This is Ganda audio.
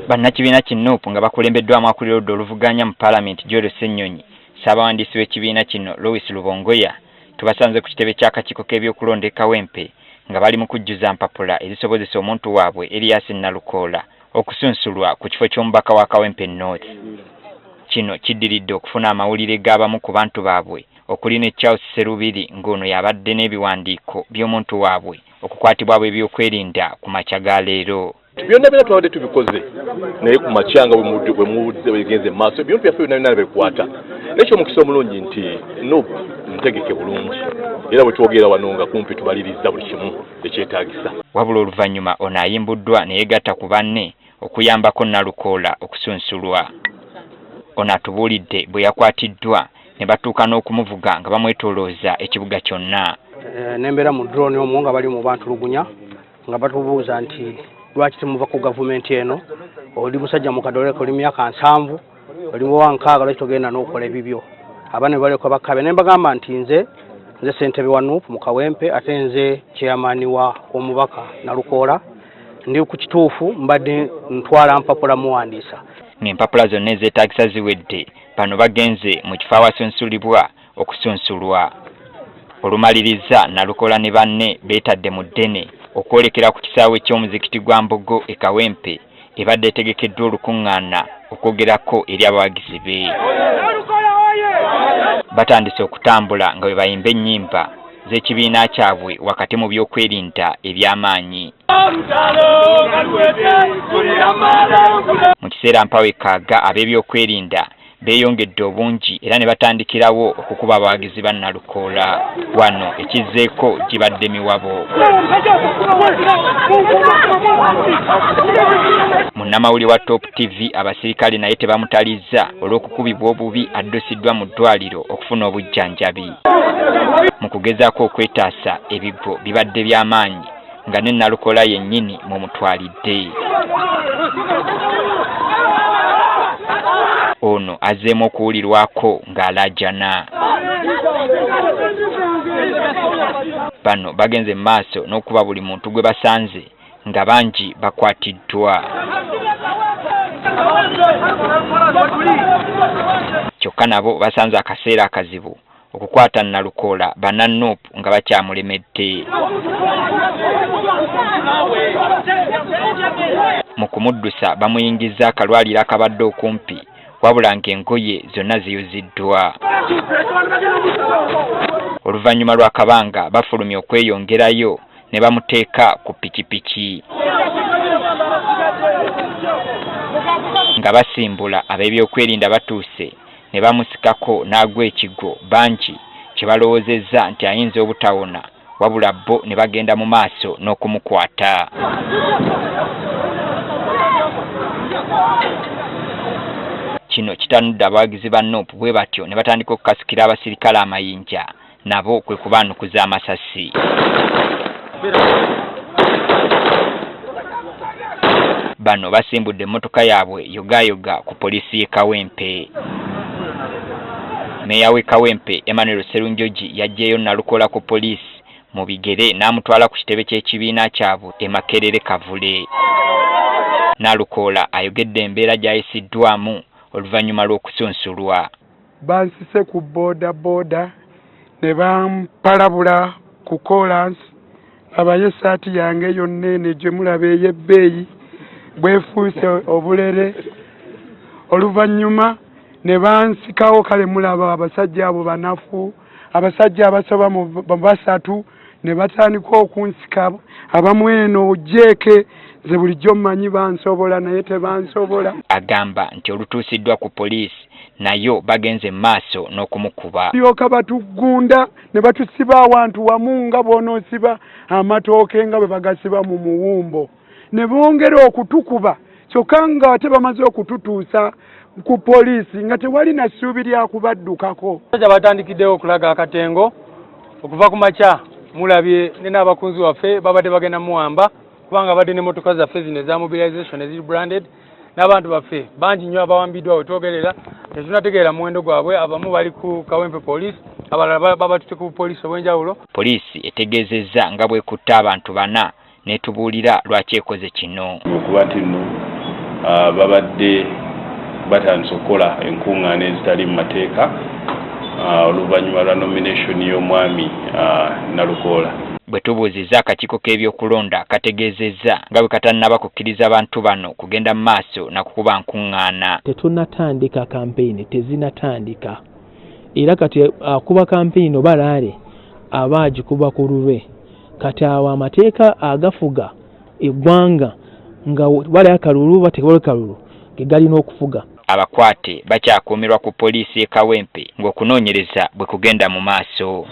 Bannakibiina ki Nup nga bakulembeddwamu akulira oludda oluvuganya mu Palamenti Joel Ssenyonyi, Ssaabawandiisi w'ekibiina kino Louis Lubongoya tubasanze ku kitebe ky'akakiiko k'ebyokulonda e Kawempe nga bali mu kujjuza mpapula ezisobozesa omuntu waabwe Erias Nalukoola okusunsulwa ku kifo ky'omubaka wa Kawempe North. Kino kiddiridde okufuna amawulire g'abamu ku bantu baabwe okuli ne Charles Sserubiri ng'ono y'abadde n'ebiwandiiko by'omuntu waabwe okukwatibwa ab'ebyokwerinda ku makya ga leero. Byonna byonna twabadde tubikoze naye ku makya nga bwe muwulidde bwe bigenze mu maaso, ebintu byaffe byonna byonna bikwata. Naye eky'omukisa omulungi nti Nup ntegeke bulungi era bwe twogera wano nga kumpi tubaliriza buli kimu ekyetaagisa. Wabula oluvannyuma ono ayimbuddwa ne yeegatta ku banne okuyambako Nalukoola okusunsulwa. Ono atubuulidde bwe yakwatiddwa ne batuuka n'okumuvuga nga bamwetoolooza ekibuga kyonna. Nembeera mu drone omwo nga bali mu bantulugunya nga batubuuza nti lwaki temuva ku gavumenti eno, oli musajja mukadde oli myaka 70, oli wa 60, lwaki togenda n'okola ebibyo. Abaana ne balyoka bakaabya ne mbagamba nti nze ssentebe wa Nup mu Kawempe ate nze chairman wa omubaka Nalukoola, ndi ku kituufu mbadde ntwala mpapula muwandiisa. Ng'empapula zonna ezeetaagisa ziwedde, bano bagenze mu kifo awasunsulibwa okusunsulwa. Olumaliriza Nalukoola ne banne beetadde mu ddene okwolekera ku kisaawe ky'omuzikiti gwa Mbogo e Kawempe ebadde etegekeddwa olukuŋŋaana okwogerako eri abawagizi be. Batandise okutambula nga bwe bayimba ennyimba z'ekibiina kyabwe wakati mu byokwerinda eby'amaanyi. Mu kiseera mpawe kaaga ab'ebyokwerinda beeyongedde obungi era ne batandikirawo okukuba abawagizi ba Nalukoola. Wano ekizzeeko gibadde miwabo. Munnamawulire wa Top TV abasirikale naye tebamutalizza olw'okukubibwa obubi addusiddwa mu ddwaliro okufuna obujjanjabi. Mu kugezaako okwetaasa ebigwo bibadde by'amaanyi nga ne Nalukoola yennyini mumutwalidde. Ono azzeemu okuwulirwako ng'alaajana. Bano bagenze mu maaso n'okuba buli muntu gwe basanze nga bangi bakwatiddwa. Kyokka nabo basanze akaseera akazibu okukwata Nalukoola banna Nup nga bakyamulemedde. Mu kumuddusa bamuyingizza akalwaliro akabadde okumpi wabula ng'engoye zonna ziyuziddwa. Oluvannyuma lw'akabanga bafulumye okweyongerayo ne bamuteeka ku pikipiki. Nga basimbula ab'ebyokwerinda batuuse ne bamusikako n'agwa ekigwo bangi kye balowoozezza nti ayinza obutawona wabula bo ne bagenda mu maaso n'okumukwata. Kino kitanudde abawagizi ba Nup bwe batyo ne batandika okukasikira abasirikale amayinja nabo kwe kubaanukuza amasasi. Bano basimbudde emmotoka yaabwe yogaayoga ku poliisi y'e Kawempe. Meeya w'e Kawempe Emmanuel Sserunjogi yaggyeeyo Nalukoola ku poliisi mu bigere n'amutwala ku kitebe ky'ekibiina kyabwe e Makerere Kavule. Nalukoola ayogedde embeera gy'ayisiddwamu oluvannyuma lw'okusunsulwa. Bansise ku boda boda ne bampalabula ku kolansi, labayo essaati yange yonna eno gye mulaba ey'ebbeeyi bwefuuse obulere. Oluvannyuma ne bansikawo, kale mulaba abasajja abo banafu, abasajja abasoba mu 3 ne batandika okunsika, abamu eno jeeke nze bulijjo mmanyi bansobola naye tebansobola. Agamba nti olutuusiddwa ku poliisi nayo bagenze mu maaso n'okumukuba. Lyoka batugunda ne batusiba awantu wamu nga bw'onoosiba amatooke nga bwe bagasiba mu muwumbo, ne bongera okutukuba kyokka nga ate bamaze okututuusa ku poliisi nga tewali na ssuubi lya kubaddukako. Abasajja batandikiddewo okulaga akatengo okuva ku makya, mulabye ne n'abakunzi waffe babadde bagenda muwamba kubanga badde n'emmotoka zaffe zino eza mobilization eziri branded n'abantu baffe bangi nnyo abawambiddwa we twogerera tetunategeera muwendo gwabwe, abamu bali ku Kawempe poliisi, abalala babatutte ku poliisi obw'enjawulo. Poliisi etegeezezza nga bw'ekutte abantu 4 n'etubuulira lwaki ekoze kino. Okuba nti nno Babadde batandise okukola enkuŋŋaana ezitali mu mateeka oluvannyuma lwa nomination y'omwami Nalukoola. Bwe tubuuzizza akakiiko k'ebyokulonda kategeezezza nga bwe katannaba kukkiriza bantu bano kugenda mu maaso na kukuba nkuŋŋaana. Tetunnatandika kampeyini, tezinnatandika era kati akuba kampeyini oba rally aba agikuba ku lulwe. Kati awo amateeka agafuga eggwanga nga bali akalulu oba tewali kalulu ge galina okufuga. Abakwate bakyakuumirwa ku poliisi e Kawempe ng'okunoonyereza bwe kugenda mu maaso.